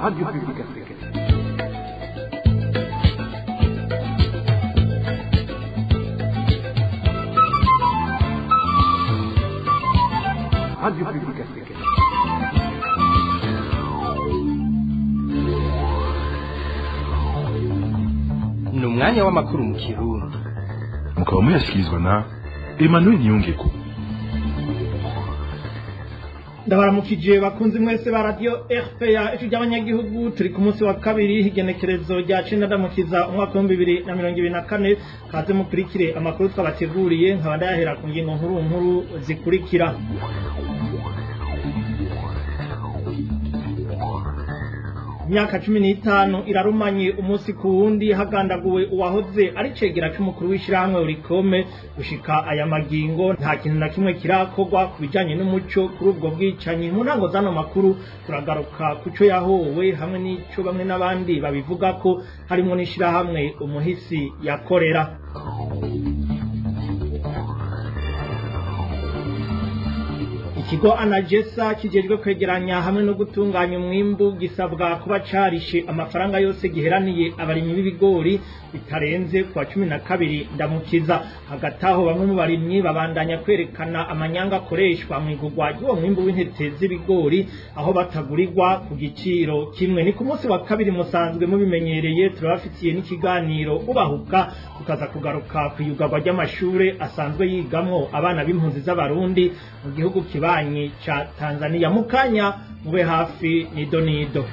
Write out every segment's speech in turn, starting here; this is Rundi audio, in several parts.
Radio Publique Africaine. Radio Publique Africaine. Ni umwanya w'amakuru mu Kirundi. Mukaba muyashyikirizwa na Emmanuel Niyongeko. Ndabaramukije bakunzi mwese ba Radio RPA, ijwi ry'abanyagihugu. Turi ku munsi wa kabiri, igenekerezo rya 9 Ndamukiza, umwaka wa 2024. Kaze mukurikire amakuru twabateguriye, nkaba ndayahera ku ngingo nkuru nkuru zikurikira. Imyaka 15 irarumanye umunsi ku wundi hagandaguwe uwahoze ari cegera c'umukuru w'ishirahamwe Urikome. Gushika aya magingo nta kintu na kimwe kirakorwa ku bijanye n'umuco kuri ubwo bwicanyi. Mu ntango z'ano makuru turagaruka kuco yahowe hamwe n'ico bamwe n'abandi babivuga ko harimwo n'ishirahamwe umuhisi yakorera. Ikigo Anagesa kijejwe kwegeranya hamwe no gutunganya umwimbu gisabwa kuba carishe amafaranga yose giheraniye abarimyi b'ibigori bitarenze kuwa 12 Ndamukiza. Hagati aho bamwe mu barimyi babandanya kwerekana amanyanga akoreshwa mu igurwa ry'uwo mwimbu w'intete z'ibigori, aho batagurirwa ku giciro kimwe. Ni ku munsi wa kabiri, musanzwe mubimenyereye, turabafitiye n'ikiganiro Ubahuka, tukaza kugaruka ku iyugarwa ry'amashure asanzwe yigamwo abana b'impunzi z'Abarundi mu gihugu kibanyi ca Tanzania. Mukanya mube hafi nido nido.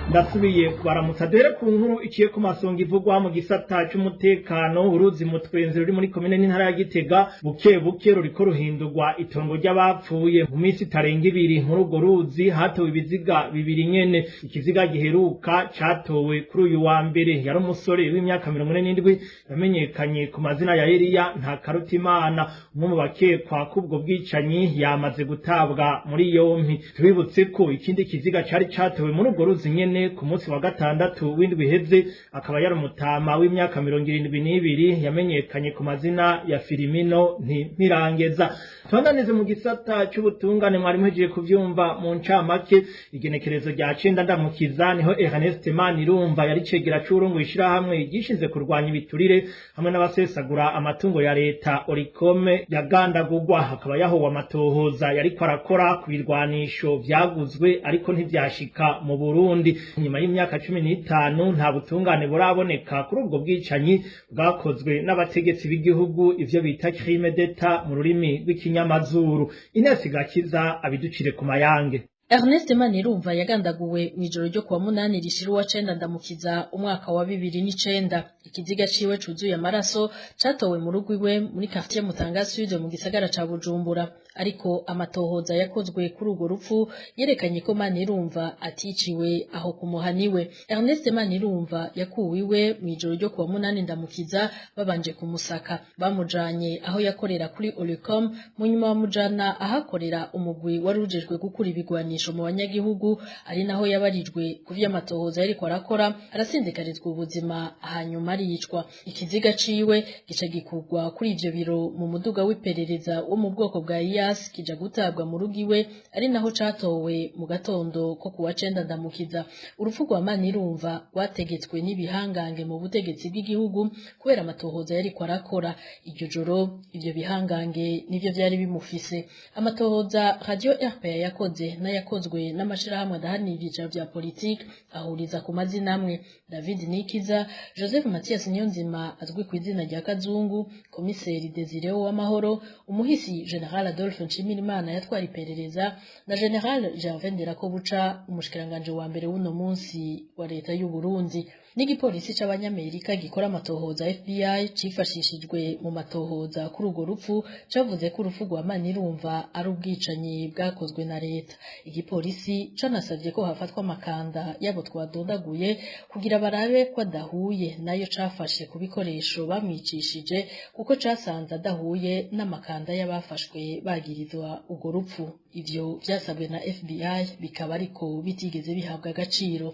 Ndasubiye kubaramutsa. Duhere ku nkuru iciye ku masonga ivugwa mu gisata c'umutekano. Uruzi Mutwenzi ruri muri komine n'intara ya Gitega buke buke ruriko ruhindurwa itongo ry'abapfuye. Mu minsi itarenga 2 muri urwo ruzi hatowe ibiziga bibiri nyene. Ikiziga giheruka catowe kuri uyu wa mbere, yari umusore w'imyaka 47 yamenyekanye ku mazina ya Eliya Ntakarutimana. Umwe mu bakekwa k'ubwo bwicanyi yamaze gutabwa muri yompi. Tubibutse ko ikindi kiziga cari catowe muri urwo ruzi nyene ku munsi wa gatandatu w'indwi iheze, akaba yari umutama w'imyaka 72 yamenyekanye ku mazina ya Filimino Ntimirangeza. Tubandanize mu gisata c'ubutungane. Mwari muhejeje kuvyumva mu ncamake, igenekerezo rya 9 Ndamukiza niho Ernest Manirumva yari cegera c'uwurongoye ishirahamwe ryishinze kurwanya ibiturire hamwe n'abasesagura amatungo ya leta Orikome yagandagurwa, akaba yahowe amatohoza yariko arakora ku birwanisho vyaguzwe ariko ntivyashika mu Burundi. Nyuma y'imyaka 15 nta butungane buraboneka kuri ubwo bwicanyi bwakozwe n'abategetsi b'igihugu, ivyo bita crime d'etat mu rurimi rw'ikinyamazuru. Ines Gakiza abiducire ku mayange. Ernest Manirumva yagandaguwe mw'ijoro ryo kuwa 8 rishira uwa 9 Ndamukiza, umwaka wa 2009. Ikiziga ciwe cuzuye amaraso catowe mu rugo iwe muri quartier Mutanga Sud mu gisagara ca Bujumbura. Ariko amatohoza yakozwe kuri urwo rupfu yerekanye ko Manirumva aticiwe aho kumuhaniwe. Ernest Manirumva yakuwe iwe mw'ijoro ryo kuwa 8 Ndamukiza babanje kumusaka, bamujanye aho yakorera kuri Olicom, mu nyuma bamujana ahakorera umugwi wari ujejwe gukura ibigwanisho mu banyagihugu, ari naho yabarijwe ku vy'amatohoza yariko arakora, arasindikarizwa ubuzima, hanyuma aricwa. Ikiziga ciwe gica gikurwa kuri ivyo biro mu muduga w'iperereza wo mu bwoko bwa IAS, kija gutabwa mu rugo iwe, ari naho catowe mu gatondo ko kuwa 9 Ndamukiza. Urupfu rwa Manirumva rwategetswe n'ibihangange mu butegetsi bw'igihugu kubera amatohoza yariko arakora. Iryo joro ivyo bihangange nivyo vyari bimufise. Amatohoza Radio RPA yakoze n'ayakozwe n'amashirahamwe adaharanira ivyicaro vya politike ahuriza ku mazina amwe: David Nikiza, Joseph Mathias Niyonzima azwi ku izina rya Kazungu, Komiseri Desire Uwamahoro, umuhisi General Adolphe Nshimirimana yatwara iperereza, na General Gervais Nderakobuca, umushikiranganje wa mbere w'uno munsi wa leta y'u Burundi. N'igipolisi c'Abanyamerika gikora amatohoza FBI cifashishijwe mu matohoza kuri urwo rupfu cavuze ko urupfu rwa Manirumva ari ubwicanyi bwakozwe na leta. Igipolisi canasavye ko hafatwa amakanda yabo twadondaguye kugira barabe ko adahuye nayo cafashe ku bikoresho bamwicishije, kuko casanze adahuye n'amakanda y'abafashwe bagirizwa urwo rupfu. Ivyo vyasabwe na FBI bikaba ariko bitigeze bihabwa agaciro.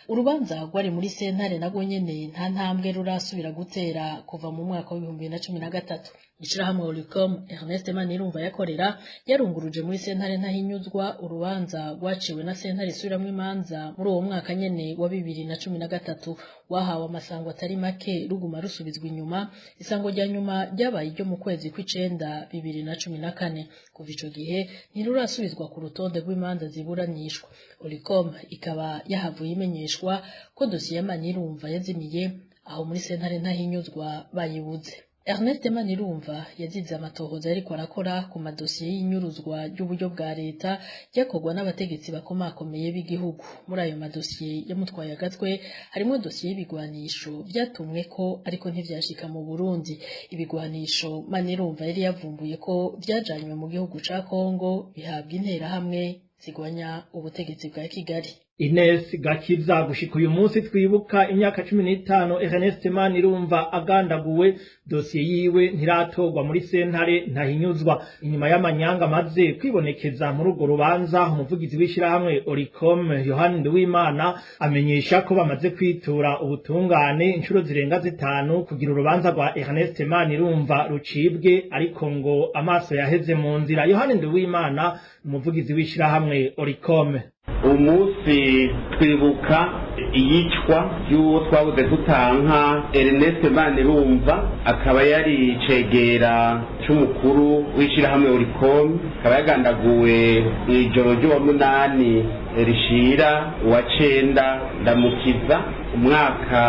Urubanza rwari muri sentare narwo nyene nta ntambwe rurasubira gutera kuva mu mwaka wa 2013. Ishirahamwe Olicom Ernest Manirumva yakorera yarunguruje muri sentare ntahinyuzwa urubanza rwaciwe na sentare isubiramwo imanza muri uwo mwaka nyene wa 2013, wahawe amasango atari make ruguma rusubizwa inyuma. Isango rya nyuma ryabaye iryo mu kwezi kw'icenda 2014. Kuva ico gihe ntirurasubizwa ku rutonde rw'imanza ziburanishwa. Olicom ikaba yahavuye imenyeshwa ko dosiye ya Manirumva yazimiye aho muri sentare ntahinyuzwa bayibuze. Ernest Manirumva yazize amatohoza yariko arakora ku madosiye y'inyuruzwa ry'uburyo bwa leta ryakorwa n'abategetsi bakomakomeye b'igihugu. Muri ayo madosiye yamutwaye agatwe harimwo dosiye y'ibigwanisho vyatumwe ko ariko ntivyashika mu Burundi. Ibigwanisho Manirumva yari yavumbuye ko vyajanywe mu gihugu ca Kongo bihabwa interahamwe zigwanya ubutegetsi bwa Kigali. Ines Gakiza, gushika uyu munsi twibuka imyaka 15 Ernest Manirumva agandaguwe, dosiye yiwe ntiratorwa muri sentare ntahinyuzwa. Inyuma y'amanyanga amaze kwibonekeza muri urwo rubanza, umuvugizi w'ishirahamwe Oricom Yohani Nduwimana amenyesha ko bamaze kwitura ubutungane inshuro zirenga zitanu kugira urubanza rwa Ernest Manirumva rucibwe, ariko ngo amaso yaheze mu nzira. Yohani Nduwimana, umuvugizi w'ishirahamwe Oricom: Umunsi twibuka iyicwa y'uwo twabuze tutanka Ernest Manirumva, akaba yari cegera c'umukuru w'ishirahamwe Oricom, akaba yagandaguwe mw'ijoro ry'uwa munani rishira uwa cenda Ndamukiza umwaka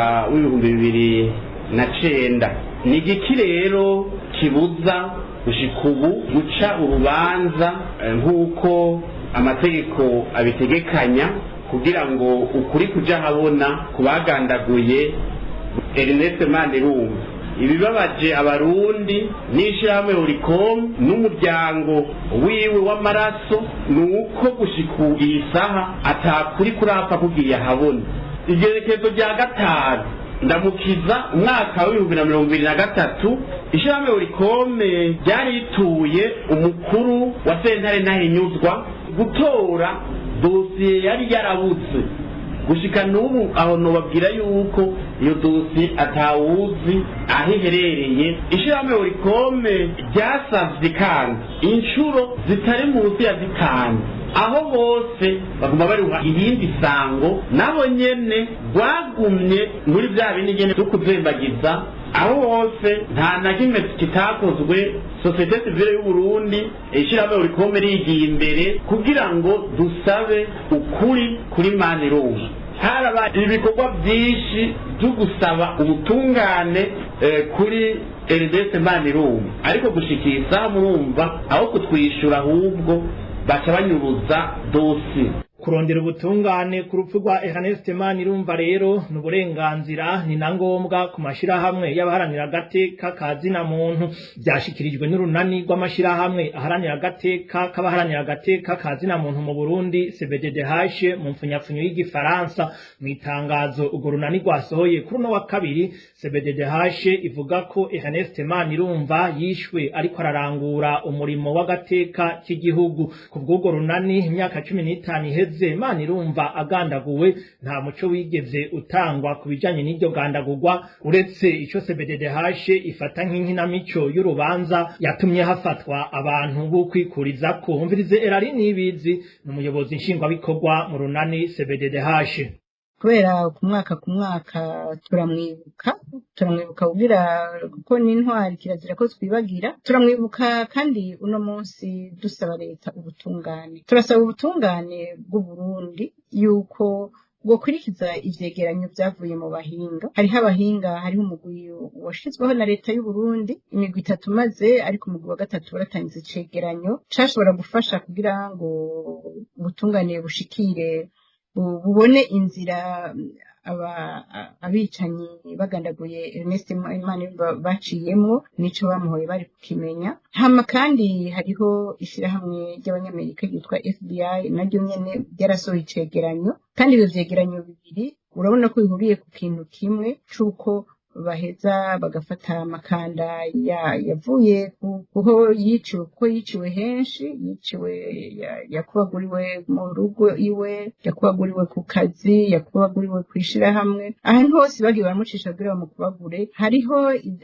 w'2009. Ni igiki rero kibuza gushika ubu guca urubanza nk'uko amategeko abitegekanya, kugira ngo ukuri kuja habona kubagandaguye Ernest Manirumva? Ibibabaje abarundi n'ishirahamwe Oricom n'umuryango wiwe w'amaraso ni uko gushika iyi saha atakuri kurapfa kugiye ahabona. Igerekezo rya 5 Ndamukiza umwaka w'2023, ishirahamwe Oricom ryarituye umukuru wa sentare ntahinyuzwa gutora dosiye yari yarabuze. Gushika n'ubu aho nobabwira yuko iyo dosiye atawuzi aho iherereye. Ishirahamwe Oricom ryasavye kandi inshuro zitari munsi ya zitanu, aho bose baguma bariha iyindi sango, nabo nyene rwagumye muri vya bindi nyene vyo kuzembagiza. Aho hose nta na kimwe kitakozwe, société civile y'u Burundi, ishirahamwe Oricom rigiye imbere kugira ngo dusabe ukuri kuri Manirumva. Haraba ibikorwa byinshi byo gusaba ubutungane kuri Ernest Manirumva, ariko gushika iyi saha murumva aho kutwishyura ahubwo baca banyuruza dosiye. Kurondera ubutungane ku rupfu rwa Ernest Manirumva rero ni uburenganzira, ni na ngombwa ku mashirahamwe y'abaharanira agateka ka zina muntu. Byashikirijwe n'urunani rw'amashirahamwe aharanira agateka k'abaharanira agateka ka zina muntu mu Burundi, CBDDH mu mfunyapfunyo y'igifaransa. Mu itangazo urwo runani rwasohoye kuri uno wa kabiri, CBDDH ivuga ko Ernest Manirumva yishwe ariko ararangura umurimo w'agateka k'igihugu. Ku bw'urwo runani, imyaka 15 iheze Manirumva agandaguwe, nta muco wigeze utangwa ku bijanye n'iryo gandagurwa, uretse ico CBDDH ifata nk'inkinamico y'urubanza yatumye hafatwa abantu b'ukwikurizako. Umvirize Erari Nibizi, ni umuyobozi nshingwabikorwa mu runani CBDDH. Kubera ku mwaka ku mwaka turamwibuka, turamwibuka kugira kuko ni intwari, kirazira ko twibagira. Turamwibuka kandi uno munsi dusaba leta ubutungane. Turasaba ubutungane bw'u Burundi yuko bwokurikiza ivyegeranyo vyavuye mu bahinga. Hariho abahinga, hariho umugwi washizweho na leta y'u Burundi, imigwi itatu maze, ariko umugwi wa gatatu waratanze icegeranyo cashobora gufasha kugira ngo ubutungane bushikire, bubone inzira abicanyi bagandaguye Ernest Manirumva baciyemwo nico bamuhoye bari kukimenya. Hama kandi hariho ishirahamwe ry'abanyamerika ryitwa FBI, naryo nyene ryarasohoye icegeranyo, kandi ivyo vyegeranyo bibiri urabona ko bihuriye ku kintu kimwe c'uko Baheza bagafata amakanda yavuye kuho yiciwe, kuko yiciwe henshi, yiciwe yakubaguriwe mu rugo iwe, yakubaguriwe ku kazi, yakubaguriwe kw'ishirahamwe, ahantu hose bagiye baramucisha kugira bamukubagure. Hariho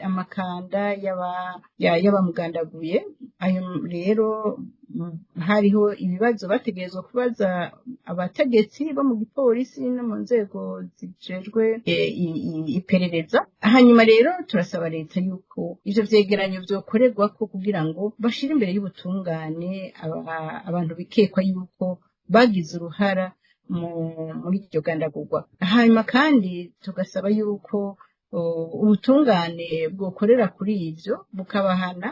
amakanda y'abamugandaguye. Ayo rero hariho ibibazo bategerezwa kubaza abategetsi bo mu gipolisi no mu nzego zijejwe iperereza. Hanyuma rero turasaba leta yuko ivyo vyegeranyo vyokorerwako kugira ngo bashire imbere y'ubutungane abantu bikekwa yuko bagize uruhara muri iryo gandagurwa. Hanyuma kandi tugasaba yuko ubutungane bwokorera kuri ivyo, bukabahana,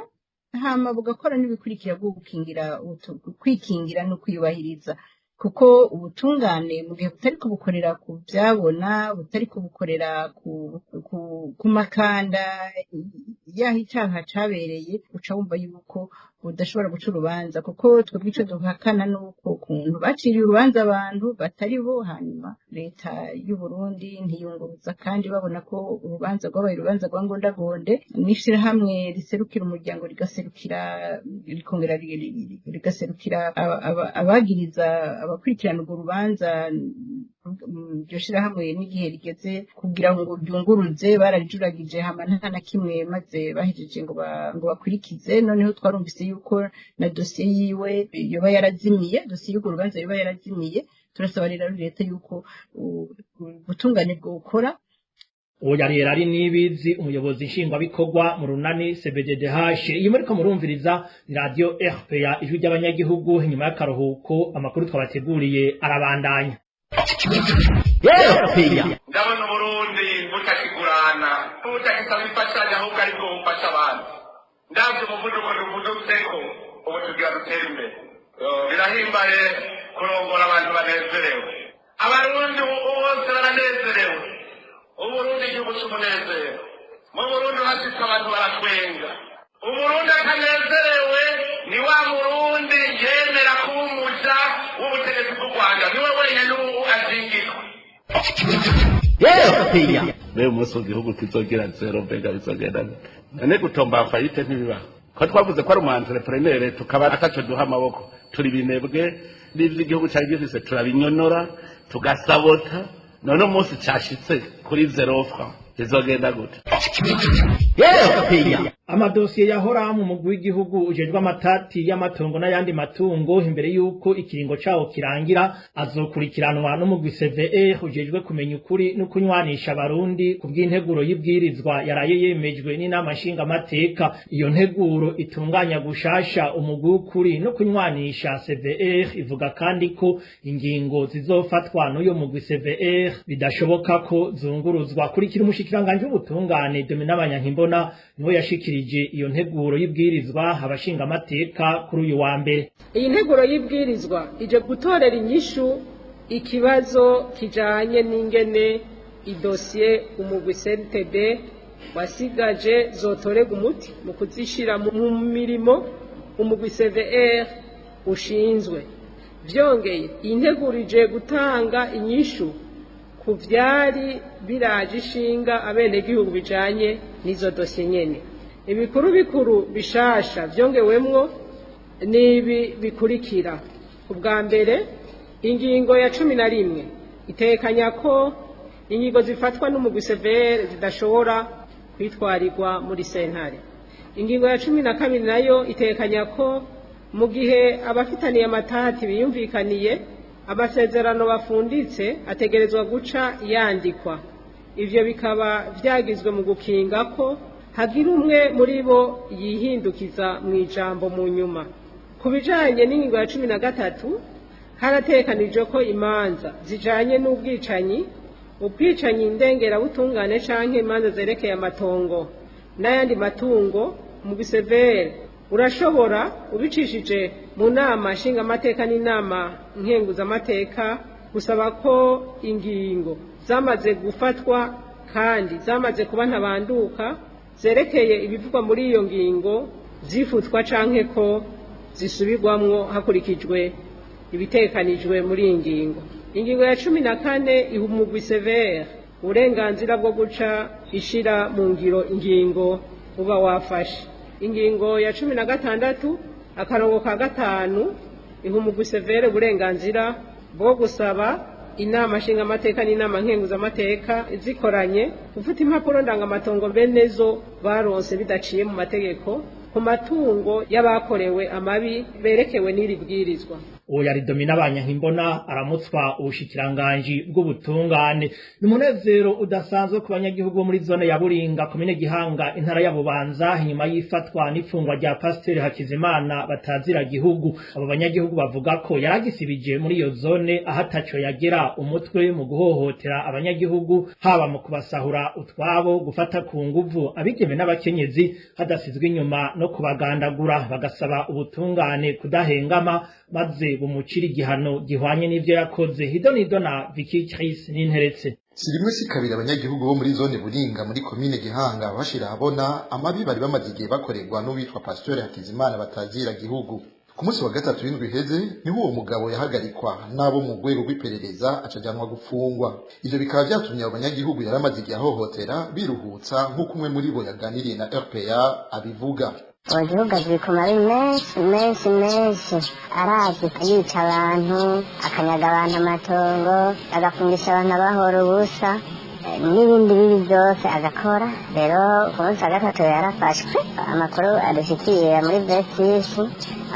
hama bugakora n'ibikurikira bwo gukingira, kwikingira no kwiyubahiriza, kuko ubutungane mu gihe butari kubukorera ku byabona, butari kubukorera ku makanda y'aho icyaha cabereye, uca wumva yuko budashobora guca urubanza. Kuko twebwe ico duhakana nuko kuntu baciriye urubanza abantu batari bo, hanyuma leta y'u Burundi ntiyunguruza, kandi babona ko urubanza rwabaye urubanza rwa ngondagonde, n'ishirahamwe riserukira umuryango rigaserukira, rikongera rigaserukira abagiriza, abakurikirana urwo rubanza. Iryo shirahamwe n'igihe rigeze kugira ngo ryunguruze bararijuragije, hama nta na kimwe maze bahejeje ngo bakurikize. Noneho twarumvise yuko na dosiye yiwe yoba yarazimiye, dosiye y'urwo rubanza yoba yarazimiye. Turasaba rero leta yuko ubutungane bwokora. Uwo yari ari Nibizi, umuyobozi nshingwabikorwa mu runani CBDDH. Iyi muriko murumviriza ni radio RPA, Ijwi ry'Abanyagihugu. Inyuma y'akaruhuko amakuru twabateguriye arabandanya. Ndabona Uburundi butakigurana, butakisaba imfashanyo, ahubwo aribwo bufasha abantu. Ndabyo umuvuduko duvudutseko ubu, tugira dutere imbere. Birahimbaye kurongora abantu banezerewe. Abarundi bose baranezerewe. Uburundi igihugu c'umunezero. Mu Burundi hashitse abantu baratwenga. Umurundi atanezerewe ni wa murundi yemera kuba umuja w'ubutegetsi bw'u Rwanda, niwe wenyene ubu azingirwa. Rero umunsi igihugu kizogira zéro, mbega bizogenda gute? None gutomba faillite ntibibaho, ko twavuze ko ari umu entrepreneur, tukaba ataco duha amaboko, turi binebwe, n'ivyo igihugu cari gifise turabinyonora, tugasabota. None umunsi cashitse kuri zéro franc bizogenda gute? Amadosiye yahora mu mugwi w'igihugu ujejwe amatati y'amatongo n'ayandi matungo, imbere y'uko ikiringo cawo kirangira azokurikiranwa n'umugwi CVR ujejwe kumenya ukuri no kunywanisha Abarundi, ku bw'integuro y'ibwirizwa yaraye yemejwe n'inama nshingamateka. Iyo nteguro itunganya gushasha umugwi w'ukuri no kunywanisha CVR ivuga kandi ko ingingo zizofatwa n'uyo mugwi CVR bidashoboka ko zunguruzwa. Kurikira umushikiranganji w'ubutungane Domina Banyankimbona, niwe yashikirije iyo nteguro y'ibwirizwa abashingamateka kuri uyu wa mbere. Iyi nteguro y'ibwirizwa ije gutorera inyishu ikibazo kijanye n'ingene idosiye umugwi CNTB wasigaje zotorega umuti mu kuzishira mu mirimo umugwi CVR ushinzwe. Vyongeye, iyi nteguro ije gutanga inyishu ku vyari biraje ishinga abenegihugu bijanye n'izo dosiye nyene. Ibikuru bikuru bishasha vyongewemwo nibi bikurikira: ubwa mbere, ingingo ya 11 itekanya ko ingingo zifatwa n'umugwi CVR zidashobora kwitwarirwa muri sentare. Ingingo ya 12 nayo itekanya ko mu gihe abafitaniye amatati biyumvikaniye, amasezerano bafunditse ategerezwa guca yandikwa. Ivyo bikaba vyagizwe mu gukinga ko hagira umwe muri bo yihindukiza mu ijambo mu nyuma. Ku bijanye n'ingingo ya 13, haratekanijwe ko imanza zijanye n'ubwicanyi, ubwicanyi ndengerabutungane canke imanza zerekeye amatongo n'ayandi matungo, mu gisevere urashobora, ubicishije mu nama nshingamateka n'inama nkenguzamateka, gusaba ko ingingo zamaze gufatwa kandi zamaze kuba ntabanduka zerekeye ibivugwa muri iyo ngingo zifutwa canke ko zisubirwamwo hakurikijwe ibitekanijwe muri iyi ngingo. Ingingo ya 14 iha umugwi CVR uburenganzira bwo guca ishira mu ngiro ingingo uba wafashe. Ingingo ya 16 akarongo ka 5 iha umugwi severe uburenganzira bwo gusaba inama nshingamateka n'inama nkenguzamateka zikoranye gufata impapuro ndangamatongo benezo baronse bidaciye mu mategeko ku matungo y'abakorewe amabi berekewe n'iri bwirizwa. Uwo yari Domina Banyankimbona aramutswa ubushikiranganji bw'ubutungane. Ni umunezero udasanzwe ku banyagihugu bo muri zone ya Buringa, komine Gihanga, intara ya Bubanza, inyuma y'ifatwa n'ifungwa rya Pasiteri Hakizimana batazira gihugu. Abo banyagihugu bavuga ko yaragisibije muri iyo zone aho ataco yagera umutwe mu guhohotera abanyagihugu, haba mu kubasahura utwabo, gufata ku nguvu abigeme n'abakenyezi, hadasizwe inyuma no kubagandagura. Bagasaba ubutungane kudahengama maze bumucira igihano gihwanye n'ivyo yakoze. Hidonido na Vicky Chris n'interetse. Si rimwe si kabiri abanyagihugu bo muri zone Buringa muri komine Gihanga bashira ahabona amabi bari bamaze igihe bakorerwa n'uwitwa Pasteur Hakizimana batazira gihugu. Ku munsi wa gatatu w'indwi iheze niho uwo mugabo yahagarikwa n'abo mu rwego rw'iperereza acajanwa gufungwa. Ivyo bikaba vyatumye abo banyagihugu yari amaze igihe ahohotera biruhutsa, nk'uko umwe muri bo yaganiriye na RPA abivuga. Uwo gihugu azwi ku mabi menshi menshi menshi, arazi yica abantu, akanyaga abantu amatongo, agafungisha abantu abahora ubusa, n'ibindi bibi byose agakora. Rero ku munsi wa gatatu yarafashwe. Amakuru adushikiye muri vesisi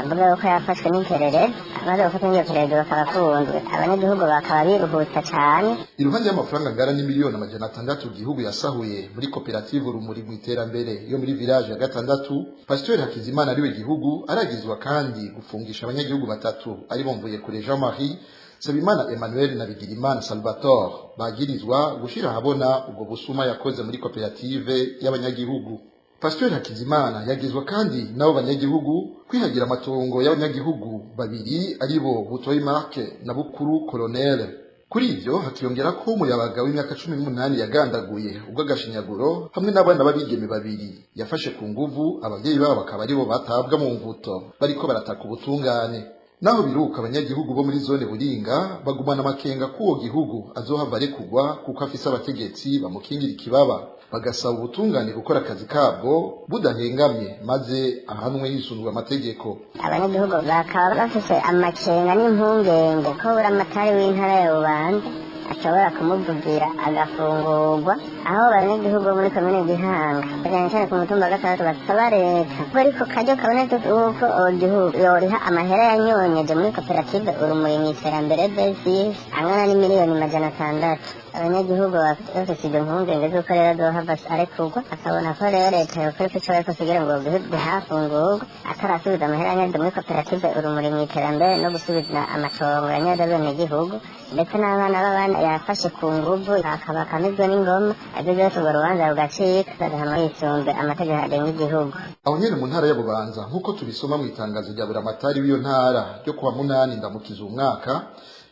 avuga yuko yafashwe n'iperereza, amaze gufatwa n'iryo perereza bakaba afunzwe, abanyagihugu bakaba biruhutsa cane. Iruhande y'amafaranga angana n'imiliyoni 600 igihugu yasahuye muri koperative Urumuri mu iterambere yo muri village ya 6, Pasteur Hakizimana ariwe gihugu aragizwa kandi gufungisha abanyagihugu batatu ari bo Mvuyekure Jean Marie, Sabimana Emmanuel na Bigirimana Salvatore, bagirizwa gushira ahabona ubwo busuma yakoze muri koperative y'abanyagihugu. Pasteur Hakizimana yagizwa kandi n'abo banyagihugu kwihagira amatongo y'abanyagihugu babiri aribo Butoyi Mark na Bukuru Colonel. Kuri ivyo hakiyongera ko umuyabaga w'imyaka 18 yagandaguye ubw'agashinyaguro hamwe n'abana b'abigeme babiri yafashe ku nguvu, abavyeyi babo bakaba aribo batabwa mu mvuto bariko barataka ubutungane. Naho biruka, abanyagihugu bo muri zone Buringa bagumana amakenga k'uwo gihugu azohava arekurwa kuko afise abategetsi bamukingira ikibaba, bagasaba ubutungane gukora akazi kabwo budahengamye maze ahanwe hisunzwe amategeko. Abanyagihugu bakaba bafise amakenga n'impungenge ko buramatari w'intara ya Bubanza ashobora kumuvugira agafungurwa, aho abanyagihugu bo muri komine Gihanga cyane cyane ku mutumba wa 6 basaba leta ko ariko karyo kabonetse uko igihugu yoriha amahera yanyonyeje muri koperative Urumuri mu iterambere besisi angana n'imiliyoni 600. Abanyagihugu bafise izo mpungenge z'uko rero azohava arekurwa, akabona ko rero leta yokora ico ishoboye kose kugira ngo igihugu ntafungurwe atarasubiza amahera yanyaze muri koperative Urumuri mu iterambere no gusubiza amatongo yanyaze abenegihugu, ndetse n'abana b'abana yafashe ku nguvu akaba akamizwe n'ingoma, ibyo byose urwo rubanza rugacika bagahanwa hisunzwe amategeko agenga igihugu. Aho nyene mu ntara ya Bubanza, nk'uko tubisoma mu itangazo rya buramatari w'iyo ntara ryo kuwa 8 ndamukiza umwaka,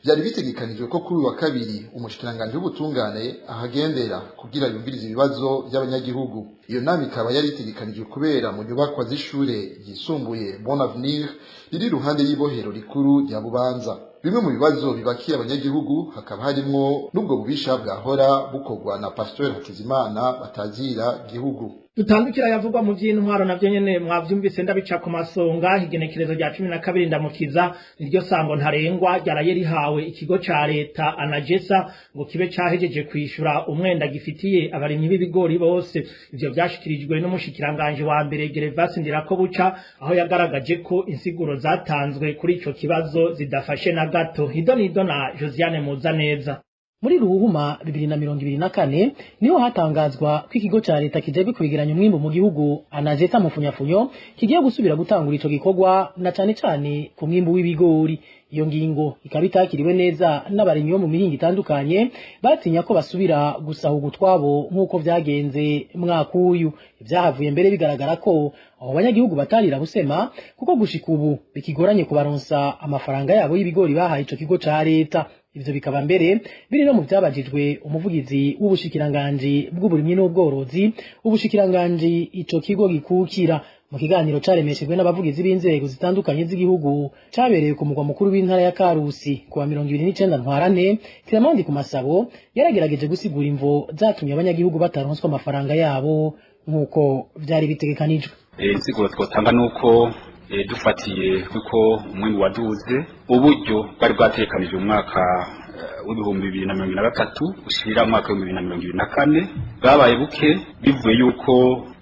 byari bitegekanijwe ko kuri uyu wa kabiri umushikiranganji w'ubutungane ahagendera kugira yumvirize ibibazo by'abanyagihugu. Iyo nama ikaba yari itegekanijwe kubera mu nyubakwa z'ishure ryisumbuye Bon Avenir riri iruhande y'ibohero rikuru rya Bubanza. Bimwe mu bibazo bibakiye abanyagihugu hakaba harimwo n'ubwo bubisha bwahora bukorwa na Pasteur Hakizimana batazira gihugu. Dutandukira yavugwa mu vy'intwaro, navyo nyene mwavyumvise ndabica ku masonga. Igenekerezo rya 12 ndamukiza niryo sango ntarengwa ryaraye rihawe ikigo ca leta Anagesa ngo kibe cahejeje kwishura umwenda gifitiye abarimyi b'ibigori bose. Ivyo vyashikirijwe n'umushikiranganje wa mbere Gervas Ndirakobuca, aho yagaragaje ko insiguro zatanzwe kuri ico kibazo zidafashe na gato. Hidonido na Josiane Muzaneza. Muri Ruhuma 2024 niho hatangazwa ko ikigo ca leta kijejwe kwegeranya umwimbu mu gihugu Anagesa mufunyafunyo kigiye gusubira gutangura ico gikorwa, na cane cane ku mwimbu w'ibigori. Iyo ngingo ikaba itakiriwe neza n'abarimyi bo mu mihingo itandukanye, batinya ko basubira gusahuga utwabo nk'uko vyagenze mwaka uyu. Ivyahavuye mbere bigaragara ko abo banyagihugu batarira busema, kuko gushika ubu bikigoranye kubaronsa amafaranga yabo y'ibigori bahaye ico kigo ca leta. Ivyo bikaba mbere biri no mu vyabajijwe umuvugizi w'ubushikiranganji bw'uburimyi n'ubworozi, ubushikiranganji ico kigo gikukira. Mu kiganiro caremeshejwe n'abavugizi b'inzego zitandukanye z'igihugu cabereye ku mugwa mukuru w'intara ya Karusi kuwa 29 Ntwarante, Clement Ndikumasabo yaragerageje gusigura imvo zatumye abanyagihugu bataronswa amafaranga yabo nk'uko vyari bitegekanijwe. Insiguro twotanga nuko dufatiye kuko umwimbu waduze, uburyo bwari bwategekanijwe mu mwaka w'2023 ushira umwaka w'2024 bwabaye buke, bivuye yuko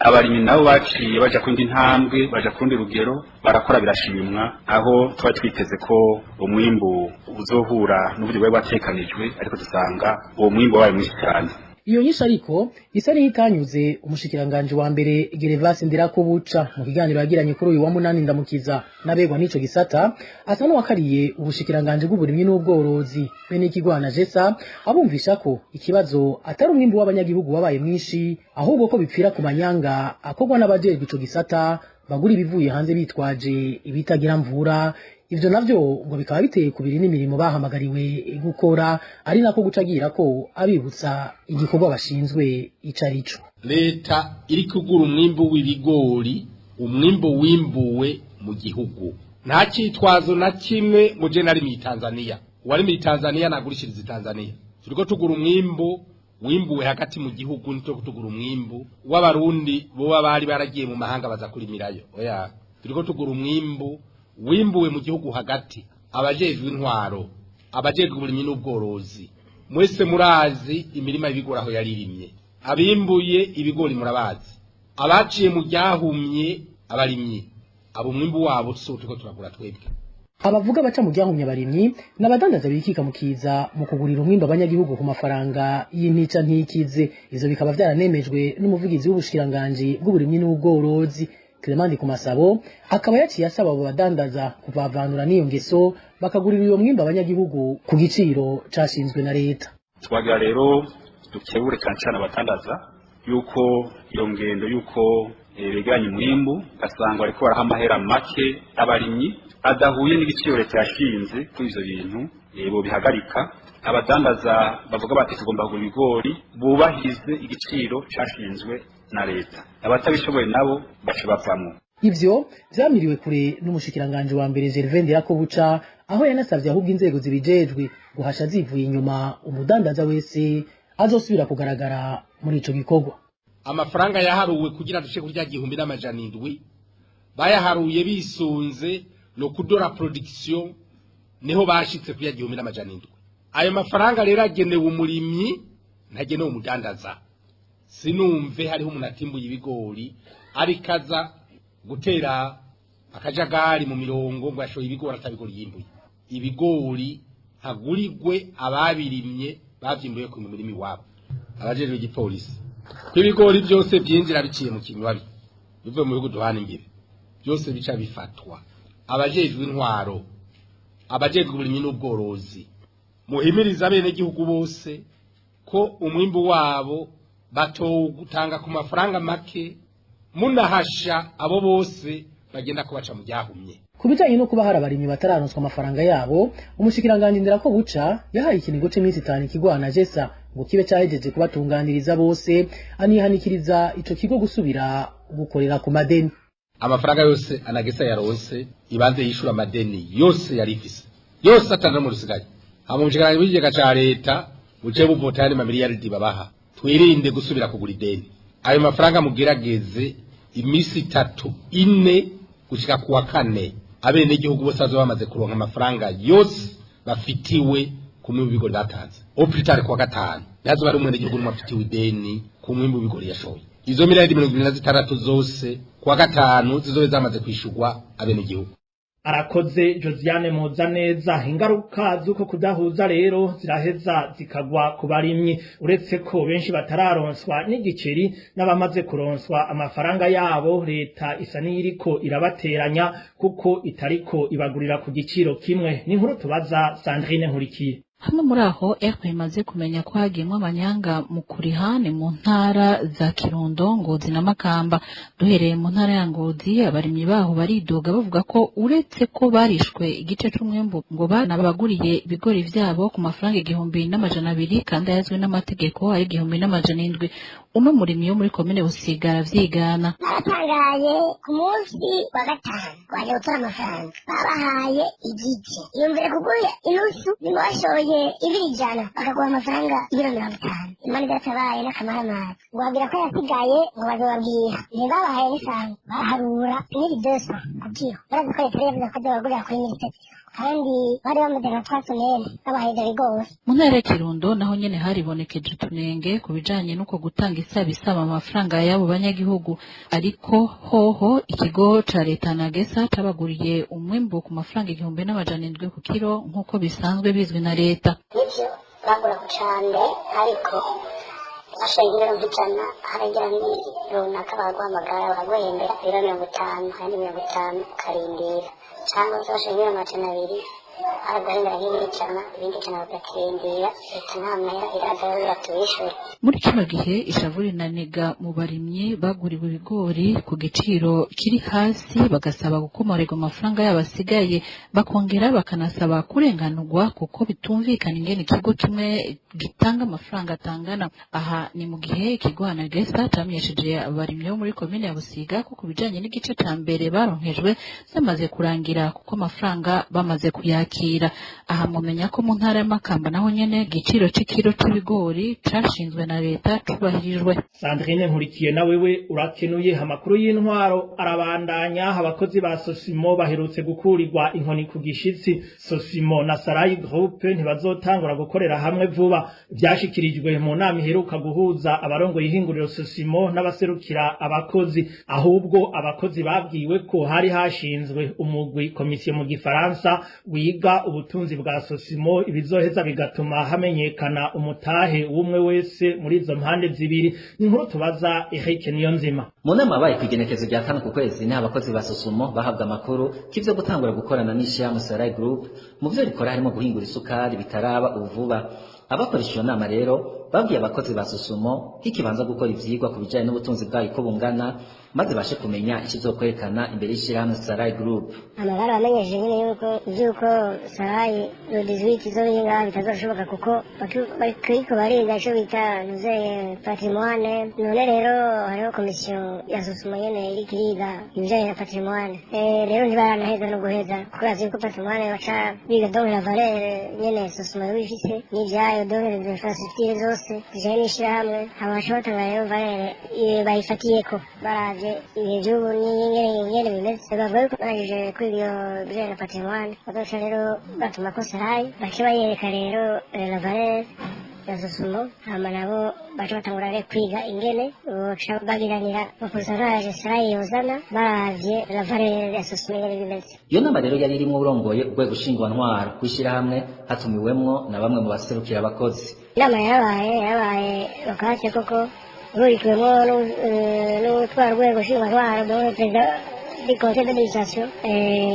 abarimyi nabo baciye baja kundi ntambwe, baja kundi rugero, barakora birashimwa, aho twari twiteze ko umwimbu uzohura n'uburyo bwari bwategekanijwe, ariko dusanga uwo mwimbu wabaye mwinshi cyane. Iyo nyishu ariko isa n'itanyuze umushikiranganje wa mbere Gervas Ndirakobuca. Mu kiganiro yagiranye kuri uyu wa 8 Ndamukiza n'abegwa n'ico gisata, asa n'uwakariye ubushikiranganje bw'uburimyi n'ubworozi be n'ikigwana Jesa, abumvisha ko ikibazo atari umwimbu w'abanyagihugu wabaye mwinshi, ahubwo ko bipfira ku manyanga akorwa n'abajejwe ico gisata bagura ibivuye hanze bitwaje ibitagira mvura. Ivyo navyo ngo bikaba biteye kubiri n'imirimo bahamagariwe gukora, ari nako gucagira ko abibutsa igikorwa bashinzwe ico arico. Leta iri kugura umwimbu w'ibigori, umwimbu wimbuwe mu gihugu, nta cyitwazo na kimwe ngo je nari mu Tanzania, wari mu Tanzania nagurishiriza Tanzania. Turiko tugura umwimbu wimbuwe hagati mu gihugu, nito tugura umwimbu w'abarundi boba bari baragiye mu mahanga baza kurimirayo. Oya, turiko tugura umwimbu wimbuwe mu gihugu hagati. Abajejwe intwaro, abajejwe uburimyi n'ubworozi, mwese murazi imirima y'ibigori aho yaririmye, abimbuye ibigori murabazi, abaciye mu ryahumye abarimyi, abo umwimbu wabo turiko turagura twebwe. Abavuga baca mu ryahumye abarimyi n'abadandaza bikika mukiza mu kugurira umwimbu abanyagihugu ku mafaranga y'intica ntikize. Ivyo bikaba vyaranemejwe n'umuvugizi w'ubushikiranganji bw'uburimyi n'ubworozi Clement Ndikumasabo, akaba yaciye asaba abo badandaza kuvavanura n'iyo ngeso, bakagurira uyo mwimbu abanyagihugu ku giciro cashinzwe na leta. Twagira rero dukebure cyane cyane abadandaza yuko iyo ngendo yuko begeranya umwimbu ugasanga bariko baraha amahera make abarimyi adahuye n'igiciro leta yashinze kuri ivyo bintu, bobihagarika. Abadandaza bavuga bati tugomba kugura ibigori, bubahirize igiciro cashinzwe na leta, abatabishoboye nabo baca bavamwo. Ivyo vyamiriwe kure n'umushikiranganje wa mbere Gervais Ndirakobuca, aho yanasavye ahubwo inzego zibijejwe guhasha zivuye inyuma umudandaza wese azosubira kugaragara muri ico gikorwa. Amafaranga yaharuwe kugira duce kurya 1700 bayaharuye bisunze no kudora production, niho bashitse kuya 1700. Ayo mafaranga rero agenewe umurimyi, ntagenewe umudandaza. Sinumve hariho umuntu atimbuye ibigori arikaza gutera akajagari mu mirongo ngo yashoye ibigori atabigori yimbuye. Ibigori hagurirwe ababirimye bavyimbuye ku mirimo iwabo. Abajejwe igipolisi ko ibigori byose byinjira biciye mu kinywabi bivuye mu bihugu duhana imbibe, byose bica bifatwa. Abajejwe intwaro, abajejwe uburimyi n'ubworozi, muhimiriza bene gihugu bose ko umwimbu wabo batowutanga ku mafaranga make, munahasha abo bose bagenda kubaca mu ryahumye. Ku bijanye no kuba hari abarimyi batararonswa amafaranga yabo, umushikiranganje Ndirakobuca yahaye ikinigo c'iminsi 5 ikigwana Jesa ngo kibe cahejeje kubatunganiriza bose, anihanikiriza ico kigo gusubira gukorera ku madeni. Amafaranga yose anagesa yaronse ibanze yishura amadeni yose yarifise yose atanga mu rusigaye. Hama umushikiranganje w'ikigega ca leta buce buvota yandi mamiliyaridi babaha, twirinde gusubira kugura ideni. Ayo mafaranga mugerageze imisi 3 4 gushika kuwa 4 abene igihugu bose bazoba bamaze kuronka amafaranga yose bafitiwe ku mwimbu w'ibigori batanze. Au plus tard kuwa 5 ntazoba ari umwene igihugu n'umwe afitiwe ideni ku mwimbu w'ibigori yashoye. Izo miliyaridi 26 zose kuwa 5 zizobe zamaze kwishurwa abene igihugu. Arakoze Josiane Muzaneza. Ingaruka z'uko kudahuza rero ziraheza zikagwa ku barimyi, uretse ko benshi batararonswa n'igiceri n'abamaze kuronswa amafaranga yabo, leta isa n'iyiriko irabateranya kuko itariko ibagurira ku giciro kimwe. Ni inkuru tubaza Sandrine Nkurikiye. Hamwe muri aho RP imaze kumenya ko hagiyemwo amanyanga mu kurihane mu ntara za Kirundo, Ngozi na Makamba. Duhereye mu ntara ya Ngozi, abarimyi baho baridoga bavuga ko uretse ko barishwe igice c'umwimbu, ngo banabaguriye ibigori vyabo ku mafaranga 1200 kandi ayazwi n'amategeko ari 1700. Uno murimyi wo muri komine Busiga aravyigana. Naratangaye ku munsi wa gatanu waje gutora amafaranga babahaye igice, yumvire kugura inusu nimba washoye ibiro 100 bakaguha amafaranga ibiro 50. Imana idatabaye n'akamaramaza ngo babwira ko yasigaye ngo bazobabwira, ntibabahaye n'isango baharura n'iridosa ku kiro. Barazi ko leta yavuze ko azobagurira kuri 1300 kandi bari bamaze nka 3 semaines babahaye ivyo bigori. Mu ntara ya Kirundo naho nyene haribonekeje utunenge ku bijanye n'uko gutanga isaba isaba amafaranga y'abo banyagihugu, ariko hoho ikigo ca leta Nagesa cabaguriye umwimbu ku mafaranga 1700 ku kiro nk'uko bisanzwe bizwi na leta. Nivyo bagura ku cambere, ariko bashoye ibiro 100 haragera runaka baraguhamagara baraguhembera ibiro 50, ayandi 50 ukarindira, cyangwa se bashoye ibiro 200 baraguhembera nk'ibiro 100, ibindi 100 bakakirindira. Leta nta mahera iraza kugira tubishure. Muri kino gihe ishavu rinaniga mu barimyi baguriwe ibigori ku giciro kiri hasi, bagasaba gukomorerwa amafaranga yabo asigaye, bakongera bakanasaba kurenganurwa kuko bitumvikana ingene ikigo kimwe gitanga amafaranga atangana. Aha ni mu gihe ikigo Anagesa camenyesheje abarimyi bo muri komine ya Busiga ko ku bijanye n'igice ca mbere baronkejwe zamaze kurangira kuko amafaranga bamaze kuyakira. Aha mumenya ko mu ntara ya Makamba naho nyene igiciro c'ikiro c'ibigori cashinzwe na leta cubahirijwe. Sandrine Nkurikiye, na wewe urakenuye. Amakuru y'intwaro arabandanya. Abakozi ba Sosimo baherutse gukurirwa inkoni ku gishitsi. Sosimo na Sarai Group ntibazotangura gukorera hamwe vuba. Vyashikirijwe mu nama iheruka guhuza abarongoye ihinguriro Sosimo n'abaserukira abakozi. Ahubwo abakozi babwiwe ko hari hashinzwe umugwi, komisiyo mu gifaransa, wiga ubutunzi bwa Sosimo, ibizoheza bigatuma hamenyekana umutahe w'umwe wese muri izo mpande zibiri. Inkuru tubaza Eric Niyonzima. Mu nama yabaye kw'igenekezo rya 5 ku kwezi, niho abakozi ba Sosumo bahabwa amakuru k'ivyo gutangura gukorana n'ishirahamwe Sarai Group mu vyo rikora harimo guhingura isukari bitaraba uvuba. Abakoresha iyo nama rero babwiye abakozi ba Sosumo k'ikibanza gukora ivyigwa ku bijanye n'ubutunzi bwayo ko bungana, maze bashe kumenya ikizokwerekana imbere y'ishirahamwe Sarai Group. Amabara bamenyesheje nyine yuko ivy'uko Sarai le 18 izoba ngaha bitazoshoboka, kuko bariko bariga ico bita nuzeye patrimoine. None rero hariho komisiyo ya Sosuma nyene iriko iriga ibijanye na patrimoine. Rero ntibaranaheza no guheza, kuko bazi yuko patrimoine baca biga donc la valeur nyene Sosuma yoba ifise n'ivyayo, donc les infrastructures zose zijanye n'ishirahamwe, hama baca batanga rero valeur bayifatiyeko baravye ibihe vy'ubu n'ingene ingene bimeze. Bavuga yuko barangije kwiga iyo bijanye na patrimoine, bazoca rero batuma ko Sarai bace bayereka rero la valeur ya Sosumo, hama nabo baca batangura rero kwiga ingene boca bagiranira pourcentage Sarai yozana baravye la valeur ya Sosumo ingene bimeze. Iyo nama rero yari irimwo urongoye urwego nshingwantwaro kw'ishirahamwe, hatumiwemwo na bamwe mu baserukira abakozi. Inama yabaye bakase koko ihurikiwemwo n'utwara urwego nshingwantwaro, donc perezida du conseil d'administration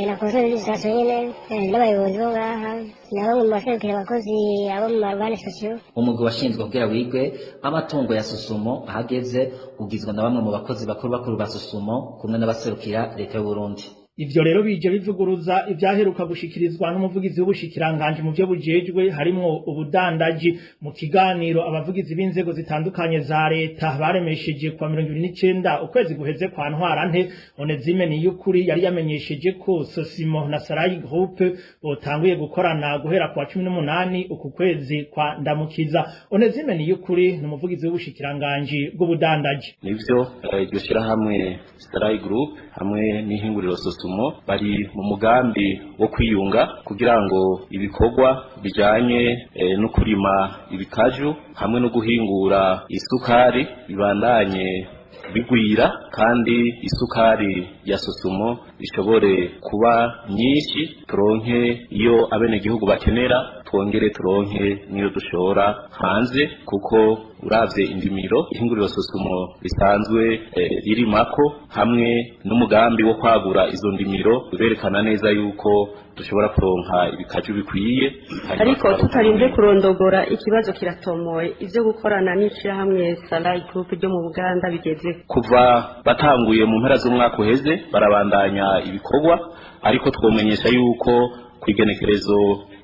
na conseil d'administration nyene, n'abayobozi bo ngaha na bamwe mu baserukira abakozi abo mu ma organes sociaux. Umugwi washinzwe kugira wigwe amatungo ya Sosumo ahageze ugizwe na bamwe mu bakozi bakuru bakuru ba Sosumo kumwe n'abaserukira leta y'u Burundi. Ivyo rero bije bivuguruza ivyaheruka gushikirizwa n'umuvugizi w'ubushikiranganje mu vyo bujejwe harimwo ubudandaji, mu kiganiro abavugizi b'inzego zitandukanye za leta baremesheje kwa 29 ukwezi guheze kwa Ntwarante. Onezime Niyukuri yari yamenyesheje ko Sosimo na Sarai Group botanguye gukorana guhera kwa 18 uku kwezi kwa Ndamukiza. Onezime Niyukuri ni umuvugizi w'ubushikiranganje bw'ubudandaji. Nivyo, iryo shirahamwe Sarai Group hamwe n'ihinguriro Sosumo bari mu mugambi wo kwiyunga kugira ngo ibikorwa bijanye no kurima ibikaju hamwe no guhingura isukari bibandanye bigwira, kandi isukari ya Sosumo ishobore kuba nyinshi, turonke iyo abenegihugu bakenera, twongere turonke n'iyo dushora hanze, kuko uravye indimiro ihinguriro Sosumo risanzwe ririmako hamwe n'umugambi wo kwagura izo ndimiro urerekana neza yuko dushobora kuronka ibikaju bikwiye. Ariko tutarinze kurondogora, ikibazo kiratomoye: ivyo gukorana n'ishirahamwe Sarai Group ryo mu Buganda bigeze? Kuva batanguye mu mpera z'umwaka uheze barabandanya ibikorwa, ariko twomenyesha yuko kw'igenekerezo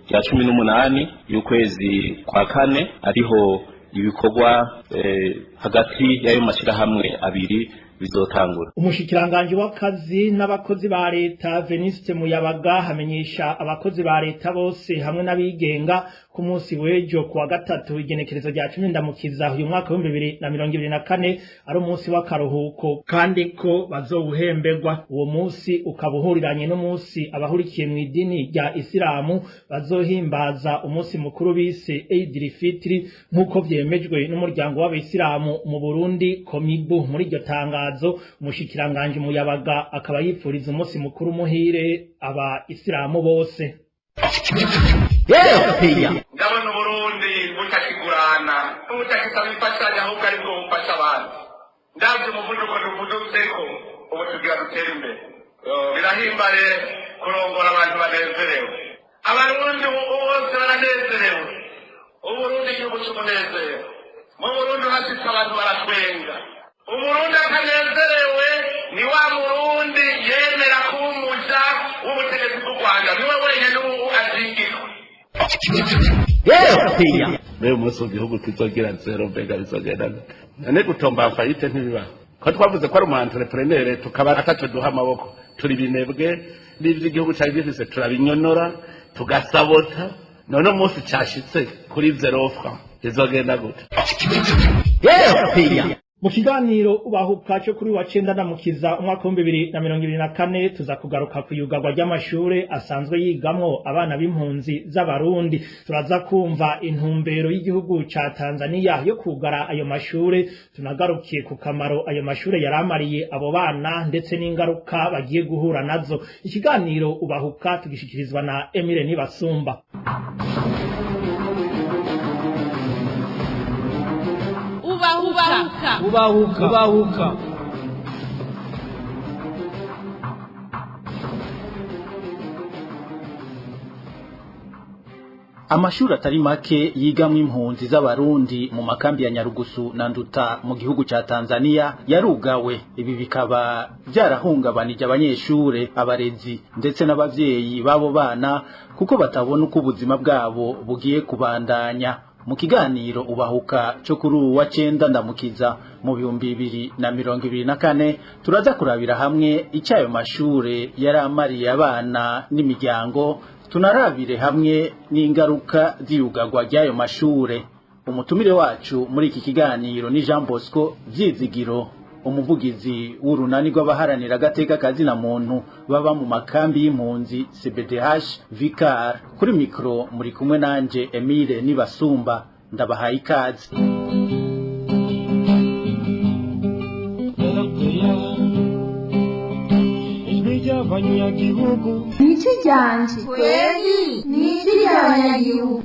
rya 18 y'ukwezi kwa kane ariho Ibikorwa hagati y'ayo mashyirahamwe abiri bizotangura. Umushikiranganje w'akazi n'abakozi ba leta Veniste Muyabaga hamenyesha abakozi ba leta bose hamwe n'abigenga ku munsi w'ejo kuwa gatatu igenekerezo rya 10 ndamukiza uyu mwaka wa 2024 ari umunsi w'akaruhuko, kandi ko bazowuhemberwa. Uwo munsi ukabuhuriranye n'umunsi abahurikiye mu idini rya Isilamu bazohimbaza umunsi mukuru bise Eid al-Fitr, nk'uko vyemejwe n'umuryango w'abayisilamu mu Burundi Komibu. Muri iryo tangazo, umushikiranganje Muyabaga akaba yipfuriza umunsi mukuru muhire aba isilamu bose. Ndabona Uburundi butakigurana, butakisaba imfashanyo, ahubwo aribwo bufasha abantu. Ndabye umuvuduko duvudutseko, ubu tugira dutere imbere. Birahimbaye kurongora abantu banezerewe. Abarundi bose baranezerewe. Uburundi igihugu c'umunezero. Mu Burundi hashitse abantu baratwenga. Umurundi atanezerewe ni wa Murundi yemera kuba umuja w'ubutegetsi bw'u Rwanda, niwe wenyene ubu azingirwa. Mbega umunsi igihugu kizogira zero, mbega bizogenda gute? None gutomba fayite ntibibaho, ko twavuze ko ari umu entrepreneur tukaba ataco duha amaboko, turi binebwe n'ivyo igihugu cari gifise turabinyonora tugasabota. None umunsi cashitse kuri zero franc bizogenda gute? Mu kiganiro Ubahuka cyo kuri wa 9 ndamukiza umwaka wa 2024 tuza kugaruka ku yugarwa ry'amashure asanzwe yigamwo abana b'impunzi z'Abarundi. Turaza kumva intumbero y'igihugu ca Tanzania yo kugara ayo mashure, tunagarukiye ku kamaro ayo mashure yaramariye abo bana ndetse n'ingaruka bagiye guhura nazo. Ikiganiro Ubahuka tugishikirizwa na Emile Nibasumba. Ubahuka. Ubahuka. Ubahuka. Amashuri atari make yigamwo impunzi z'Abarundi mu makambi ya Nyarugusu na Nduta mu gihugu ca Tanzania yarugawe. Ibi bikaba byarahungabanije abanyeshure, abarezi ndetse n'abavyeyi b'abo bana, kuko batabona uko ubuzima bwabo bugiye kubandanya. Mu kiganiro Ubahuka cyo kuri uwu wa 9 ndamukiza mu 2024 turaza kurabira hamwe icyo ayo mashure yaramariye abana n'imiryango, tunarabire hamwe n'ingaruka z'iyugarwa ry'ayo mashure. Umutumire wacu muri iki kiganiro ni Jean Bosco Vyizigiro, umuvugizi w'urunani rw'abaharanira agateka kazina muntu baba mu makambi y'impunzi CBDH Vicar. Kuri mikro muri kumwe nanje Emile Nibasumba, ndabahaye ikaze. Niki ryanje kweli, niki ry'abanyagihugu.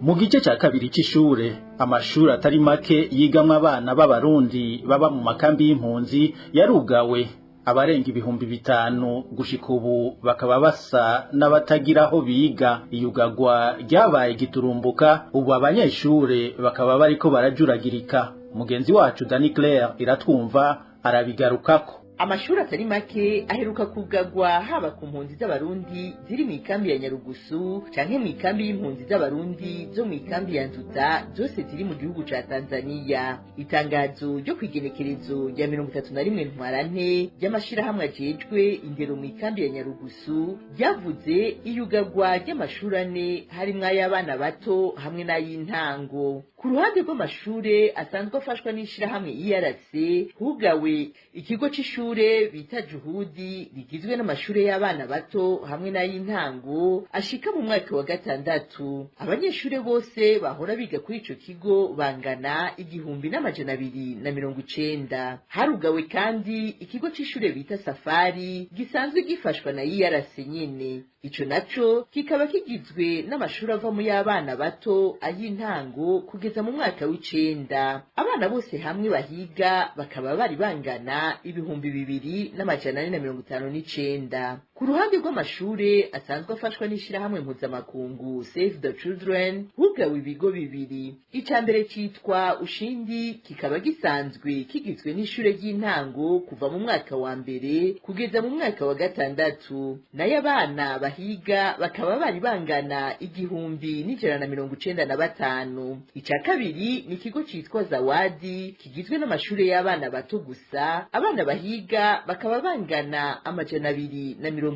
Mu gice ca kabiri c'ishure, amashuri atari make yigamwo abana b'Abarundi baba mu makambi y'impunzi yarugawe. Abarenga 5000 gushika ubu bakaba basa n'abatagira aho biga. Iyugagwa ryabaye giturumbuka, ubu abanyeshure bakaba bariko barajuragirika. Mugenzi wacu Dani Claire iratwumva arabigarukako. Amashuri atari make aheruka kugagwa haba ku mpunzi z'Abarundi ziri mu ikambi ya Nyarugusu canke mu ikambi y'impunzi z'Abarundi zo mu ikambi ya Nduta, zose ziri mu gihugu ca Tanzania. Itangazo ryo kwigenekerezo rya 31 Ntwarante ry'amashirahamwe ajejwe indero mu ikambi ya Nyarugusu ryavuze iyugagwa ry'amashuri ane, harimwo ay'abana bato hamwe n'ay'intango. Ku ruhande rw'amashure asanzwe afashwa n'ishirahamwe IRC, hugawe ikigo c'ishure bita Juhudi rigizwe n'amashure y'abana bato hamwe n'ay'intango ashika mu mwaka wa 6. Abanyeshure bose bahora biga kuri ico kigo bangana 1290. Harugawe kandi ikigo c'ishure bita Safari gisanzwe gifashwa na IRC nyene. Ico naco kikaba kigizwe n'amashuri ava mu y'abana bato ay'intango kugeza mu mwaka w'9. Abana bose hamwe bahiga bakaba bari bangana 2459. Ku ruhande rw'amashure asanzwe afashwa n'ishirahamwe mpuzamakungu Save the Children, hugawe ibigo bibiri. Ica mbere citwa Ushindi, kikaba gisanzwe kigizwe n'ishure ry'intango kuva mu mwaka wa mbere kugeza mu mwaka wa gatandatu, nayo abana bahiga bakaba bari bangana 1195. Ica kabiri ni ikigo citwa Zawadi, kigizwe n'amashure y'abana bato gusa, abana bahiga bakaba bangana 279.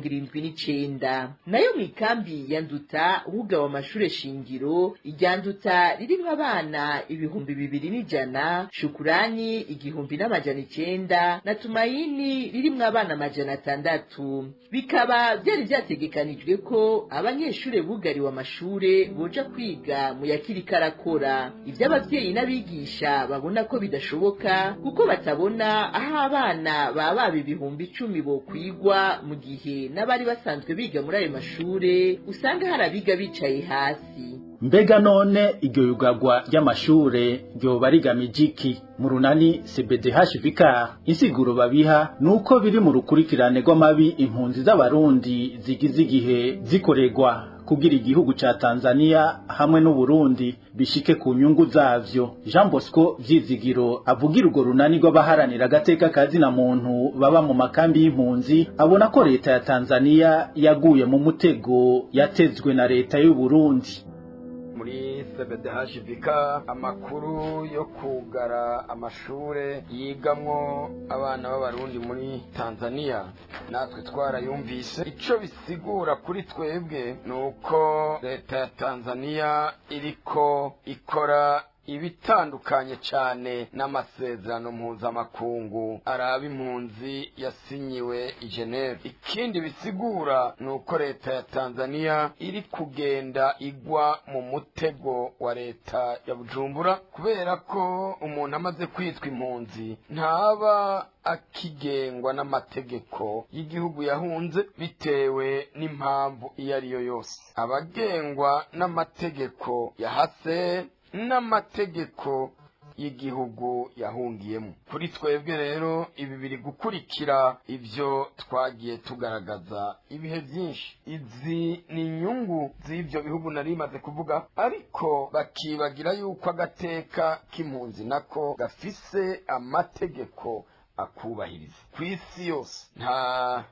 Nayo mw'ikambi ya Nduta hugawe amashure shingiro, irya Nduta ririmwo abana 2100, Shukurani 1900 na Tumaini ririmwo abana 600. Bikaba vyari vyategekanijwe ko abanyeshure bugariwe amashure boja kwiga mu yakiriko arakora. Ivyo abavyeyi n'abigisha babona ko bidashoboka, kuko batabona aho abana baba 10,000 bokwigwa, mu gihe n'abari basanzwe biga muri ayo mashure usanga hari abiga bicaye hasi. Mbega none iryo yugagwa ry'amashure ryoba rigamije iki? Mu runani CBDH Vicar insiguro babiha nuko biri mu rukurikirane rw'amabi impunzi z'abarundi zigize igihe zikoregwa kugira igihugu ca Tanzania hamwe n'u Burundi bishike ku nyungu zavyo. Jean Bosco Vyizigiro avugira urwo runani rw'abaharanira agateka kazina muntu baba mu makambi y'impunzi, abona ko leta ya Tanzania yaguye mu mutego yatezwe na leta y'u Burundi. Muri CBDHVK amakuru yo kugara amashure yigamwo abana b'abarundi muri Tanzania natwe twarayumvise. Ico bisigura kuri twebwe nuko leta ya Tanzania iriko ikora ibitandukanye cyane n'amasezerano mpuzamakungu araba impunzi yasinyiwe i Geneve. Ikindi bisigura ni uko leta ya Tanzania iri kugenda igwa mu mutego wa leta ya Bujumbura, kubera ko umuntu amaze kwitwa impunzi ntaba akigengwa n'amategeko y'igihugu yahunze bitewe n'impamvu iyo ari yo yose. Abagengwa n'amategeko yahase n'amategeko y'igihugu yahungiyemo. Kuri twebwe rero ibi biri gukurikira ivyo twagiye tugaragaza ibihe byinshi. Izi ni inyungu z'ivyo bihugu nari maze kuvuga, ariko bakibagira yuko agateka k'impunzi nako gafise amategeko akubahiriza kw'isi yose. Nta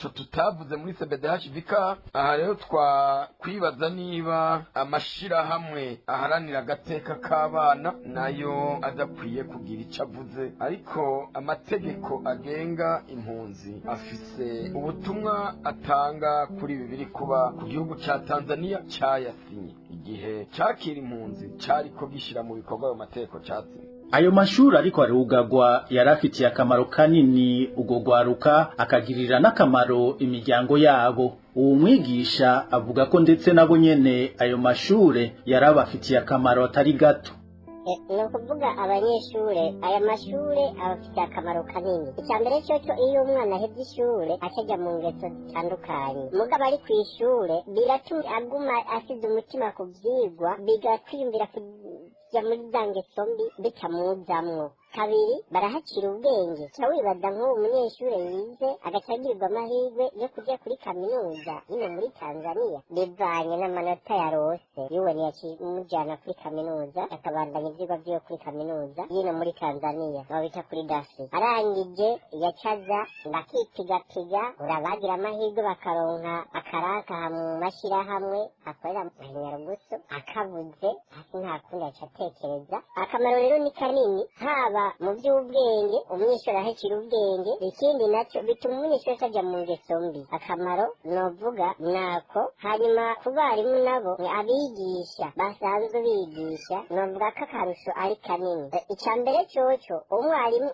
co tutavuze muri CBDHVK. Aha rero twakwibaza niba amashirahamwe aharanira agateka k'abana nayo adakwiye kugira ico avuze, ariko amategeko agenga impunzi afise ubutumwa atanga kuri ibi biri kuba ku gihugu ca Tanzania cayasinye igihe cakira impunzi cariko gishira mu bikorwa ayo mategeko casinye. Ayo mashuri ariko arugagwa yarafitiye akamaro kanini ugo gwaruka, akagirira n'akamaro imiryango yabo. Uwo mwigisha avuga ko ndetse nabo nyene ayo mashure yarabafitiye akamaro atari gato. Ni ukuvuga abanyeshure, aya mashure abafitiye akamaro kanini. Icya mbere cyoco, iyo umwana ahevye ishure akajya mu ngeso zitandukanye, mugabo ari kw'ishure biratuma aguma asize umutima ku vyigwa, bigakwiyumvira kuja muri za ngeso mbi bitamuzamwo. Kabiri, barahakira ubwenge. Ca wibaza nk'uwo munyeshure yize agaca agirirwa amahirwe yo kuja kuri kaminuza ino muri Tanzania, bivanye n'amanota yarose yuwe ntiyakimujana kuri kaminuza, akabandanya ivyigwa vyiwe kuri kaminuza yino muri Tanzania babita kuri dafi. Arangije yacaza bakipigapiga, urabagira amahirwe bakaronka akaraka mu mashirahamwe akorera mu Nyarugusu, akabuze hasi nta kundi aca atekereza. Akamaro rero ni kanini, haba mu by'ubwenge, umunyeshuri ahekira ubwenge. Ikindi nacyo bituma umunyeshuri atajya mu ngeso mbi. Akamaro novuga nako. Hanyuma ku barimu nabo ni abigisha basanzwe bigisha, novuga ko akarusho ari kanini. Icya mbere cyoco, umwarimu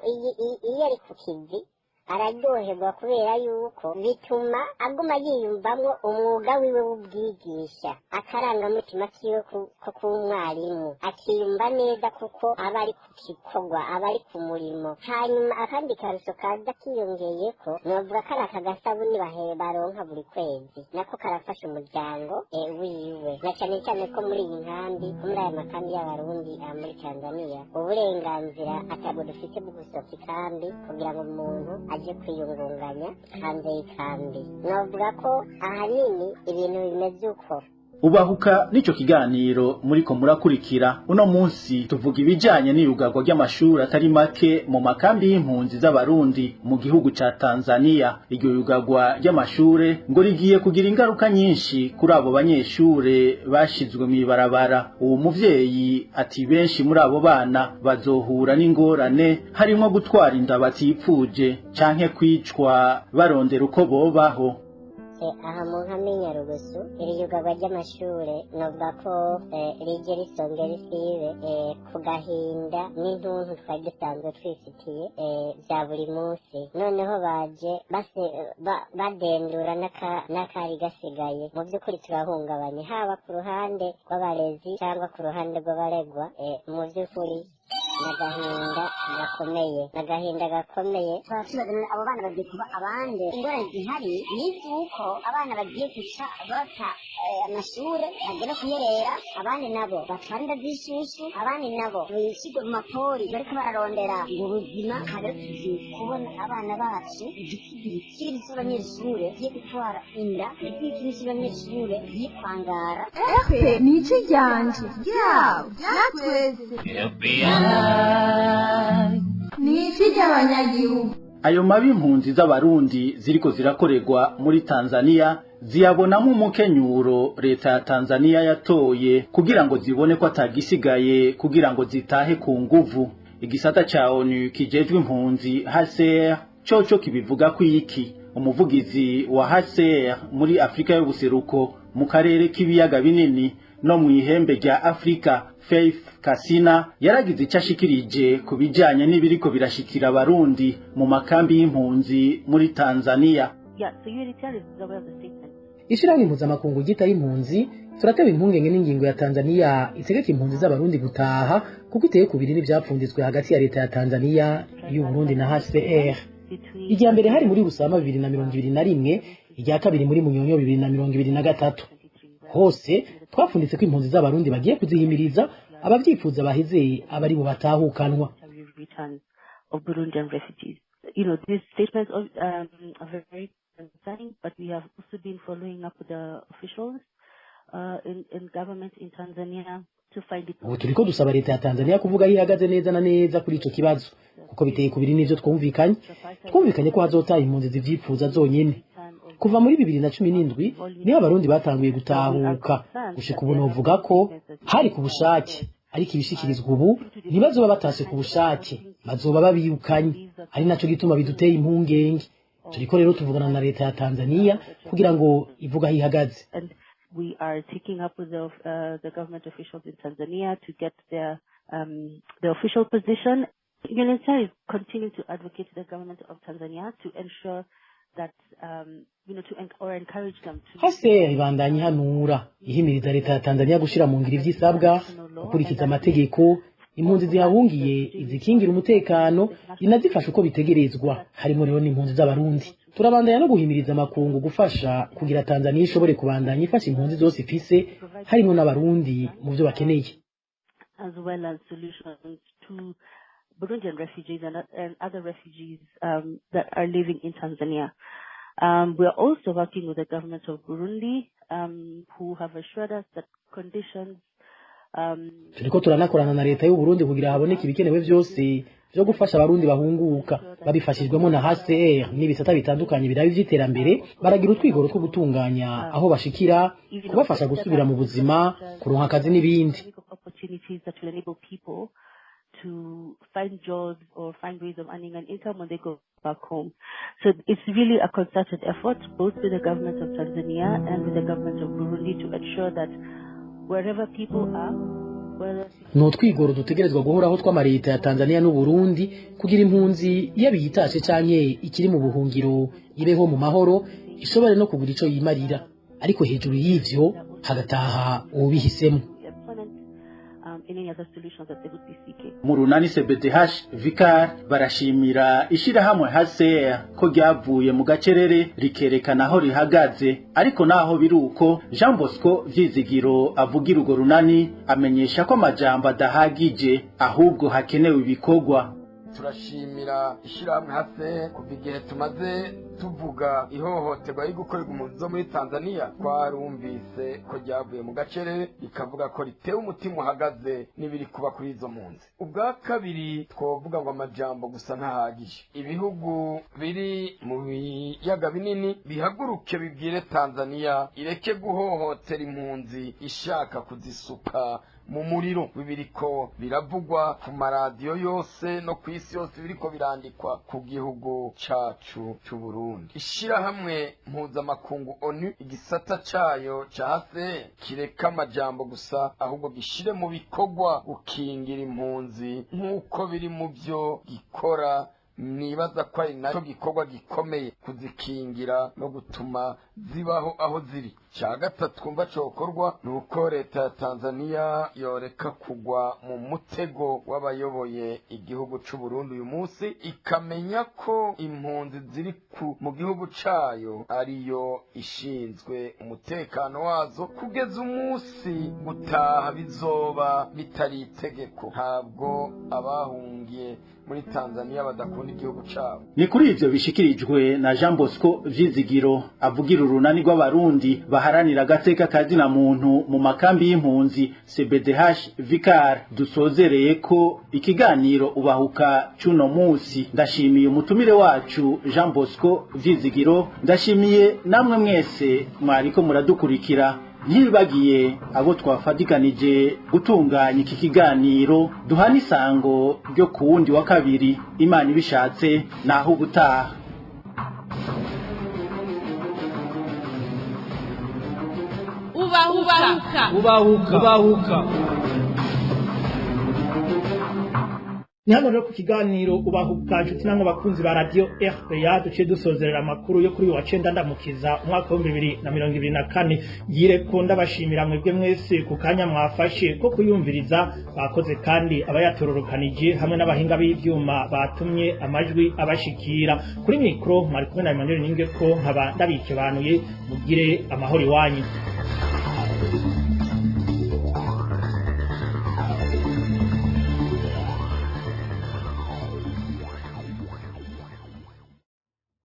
iyo ari ku kivi araryoherwa, kubera yuko bituma aguma yiyumvamwo umwuga wiwe w'ubwigisha, akarangamutima kiwe ko kuba umwarimu, akiyumva neza kuko aba ari ku gikorwa, aba ari ku murimo. Hanyuma akandi karusho kaza kiyongeyeko, novuga ko ari aka gasabuni baronka buri kwezi, nako karafasha umuryango wiwe, na cane cane ko muri iyi nkambi, muri aya makambi y'abarundi muri Tanzania, uburenganzira atabwo dufite bwo gusohoka ikambi kugira ngo umuntu aje kwiyungunganya hanze y'ikambi. Novuga ko ahanini ibintu bimeze uko. Ubahuka n'ico kiganiro muriko murakurikira. Uno munsi tuvuga ibijanye n'iyugarwa ry'amashuri atari make mu makambi y'impunzi z'Abarundi mu gihugu ca Tanzania. Iryo yugarwa ry'amashure ngo rigiye kugira ingaruka nyinshi kuri abo banyeshure bashizwe mw'ibarabara. Uwo muvyeyi ati benshi muri abo bana bazohura n'ingorane, harimwo gutwara inda batipfuje canke kwicwa barondera uko bobaho. Aha mu nkambi Nyarugusu, iri yugarwa ry'amashure novuga ko rije risonge risibe ku gahinda n'intuntu twari dusanzwe twifitiye bya buri munsi. Noneho baje badendura n'akari gasigaye. Mu by'ukuri turahungabanye, haba ku ruhande rw'abarezi cyangwa ku ruhande rw'abaregwa. Mu by'ukuri n'agahinda gakomeye, n'agahinda gakomeye. Abo bana bagiye kuba abande. Ingorane zihari ni iz'uko abana bagiye guca bata amashure, bagera kuyerera, abandi nabo batwara inda z'ishushu, abandi nabo bishirwe mu mapori bariko bararondera ubuzima. Rero tugiye kubona abana bacu igitigiri kinini c'abanyeshure giye gutwara inda, igitigiri kinini c'abanyeshure giye kwangara. Ni iki ryanje ryawe ryatwese, ni iki ry'abanyagihugu. Ayo mabi impunzi z'Abarundi ziriko zirakorerwa muri Tanzania ziyabonamo umukenyuro leta ya Tanzania yatoye kugira ngo zibone ko atagisigaye kugira ngo zitahe ku nguvu. Igisata ca ONU kijejwe impunzi HCR coco kibivuga ko iki? Umuvugizi wa HCR muri Afrika y'ubuseruko mu karere k'ibiyaga binini no mu ihembe rya Afrika, Faith Kasina, yaragize icyo ashikirije ku bijanye n'ibiriko birashikira Abarundi mu makambi y'impunzi muri Tanzania. Ishirahamwe mpuzamakungu ryitaye impunzi turatewe impungenge n'ingingo ya Tanzania itegeka impunzi z'Abarundi gutaha, kuko iteye kubiri n'ivyapfunditswe hagati ya leta ya Tanzania, y'Uburundi na HCR. Irya mbere hari muri Rusama 2021, irya kabiri muri Munyonyo 2023. Hose twapfunditse ko impunzi z'Abarundi bagiye kuzihimiriza abavyifuza baheze abari bo batahukanwa. Of Burundian refugees. You know, these statements are very concerning, but we have also been following up with the officials in government in Tanzania to find it. Ubu turiko dusaba leta ya Tanzania kuvuga aho ihagaze neza na neza kuri ico kibazo, kuko biteye kubiri n'ivyo twumvikanye. Twumvikanye ko hazotaha impunzi zivyifuza zonyene. Kuva muri 2017 niho Abarundi batanguye gutahuka. Gushika ubu novuga ko hari ku bushake, ariko ibishikirizwa ubu ntibazoba batashe ku bushake, bazoba babirukanye, ari naco gituma biduteye impungenge. Turiko rero tuvugana na leta ya Tanzania kugira ngo ivuga aho ihagaze. And we are taking up with the government officials in Tanzania to get their official position. UNHCR is continuing to advocate to the government of Tanzania to ensure that to or encourage them to. HCR ibandanya ihanura ihimiriza leta ya Tanzania gushira mu ngiro ivyisabwa, gukurikiza amategeko, impunzi zihahungiye izikingira umutekano, inazifasha uko bitegerezwa, harimo rero n'impunzi z'Abarundi. Turabandanya no guhimiriza amakungu gufasha kugira Tanzania ishobore kubandanya ifasha impunzi zose ifise, harimo n'Abarundi mu vyo bakeneye. As well as solutions to Burundian refugees and other refugees that are living in Tanzania. We are also working with the government of Burundi, who have assured us that conditions. Turiko turanakorana na leta y'u Burundi kugira haboneke ibikenewe vyose vyo gufasha Abarundi bahunguka, babifashijwemo na HCR n'ibisata bitandukanye birabe ivy'iterambere. Baragira utwigoro two gutunganya aho bashikira, kubafasha gusubira mu buzima, kuronka akazi n'ibindi. Opportunities that will enable people to find jobs or find ways of earning an income when they go back home. So it's really a concerted effort, both with the government of Tanzania and with the government of Burundi, to ensure that wherever people are, whether Ni utwigoro dutegerezwa guhoraho tw'amareta ya Tanzania n'u Burundi kugira impunzi yaba iyitashe canke ikiri mu buhungiro ibeho mu mahoro, ishobore no kugira ico yimarira, ariko hejuru y'ivyo hagataha uwubihisemo. employment, in any other solutions that they would be seeking. Mu runani CBDH Vicar barashimira ishirahamwe HCR ko ryavuye mu gacerere rikerekana aho rihagaze, ariko naho biruko Jean Bosco Vyizigiro avugira urwo runani amenyesha ko amajambo adahagije, ahubwo hakenewe ibikorwa. Turashimira ishyirahamwe hase kuva igihe tumaze tuvuga ihohoterwa riri gukorerwa impunzi zo muri Tanzania, twarumvise ko ryavuye mu gacerere rikavuga ko ritewe umutima uhagaze n'ibiri kuba kuri izo mpunzi. Ubwa kabiri, twovuga ngo amajambo gusa ntahagije. Ibihugu biri mu biyaga binini bihaguruke bibwire Tanzania ireke guhohotera impunzi ishaka kuzisuka mu muriro. Bibiriko biravugwa ku maradiyo yose no ku isi yose, biriko birandikwa ku gihugu cacu c'Uburundi. Ishirahamwe mpuzamakungu ONU, igisata cayo ca HCR, kireka amajambo gusa, ahubwo gishire mu bikorwa gukingira impunzi nk'uko biri mu vyo gikora. Nibaza ko ari nacyo gikorwa gikomeye, kuzikingira no gutuma zibaho aho ziri. Cya gatatu twumva cokorwa ni uko leta ya Tanzania yoreka kugwa mu mutego w'abayoboye igihugu c'u Burundi uyu munsi, ikamenya ko impunzi ziri mu gihugu cayo ariyo ishinzwe umutekano wazo kugeza umunsi gutaha bizoba bitari itegeko. Ntabwo abahungiye muri Tanzania badakunda igihugu cabo. Ni kuri ivyo bishikirijwe na Jean Bosco Vyizigiro, avugira urunani rw'abarundi baharanira agateka kazina muntu mu makambi y'impunzi CBDH Vicar, dusozereye ko ikiganiro Ubahuka cuno musi. Ndashimiye umutumire wacu Jean Bosco Vyizigiro, ndashimiye namwe mwese mwariko muradukurikira, ntibibagiye abo twafatikanije gutunganya iki kiganiro. Duhana isango ryo ku wundi wa kabiri, Imana ibishatse. Naho ubutaha. Ubahuka. Ubahuka. Ubahuka. Ni hano rero ku kiganiro Ubahuka, inshuti namwe bakunzi ba radio RPA, duciye dusozerera amakuru yo kuri uyu wa 9 Ndamukiza umwaka wa 2024. Yire ko ndabashimira mwebwe mwese ku kanya mwafashe ko kuyumviriza. Bakoze kandi abayatororokanije hamwe n'abahinga b'ivyuma batumye amajwi abashikira. Kuri mikro mwari kumwe na Emmanuel Ninge, ko nkaba ndabikebanuye. Mugire amahoro iwanyu.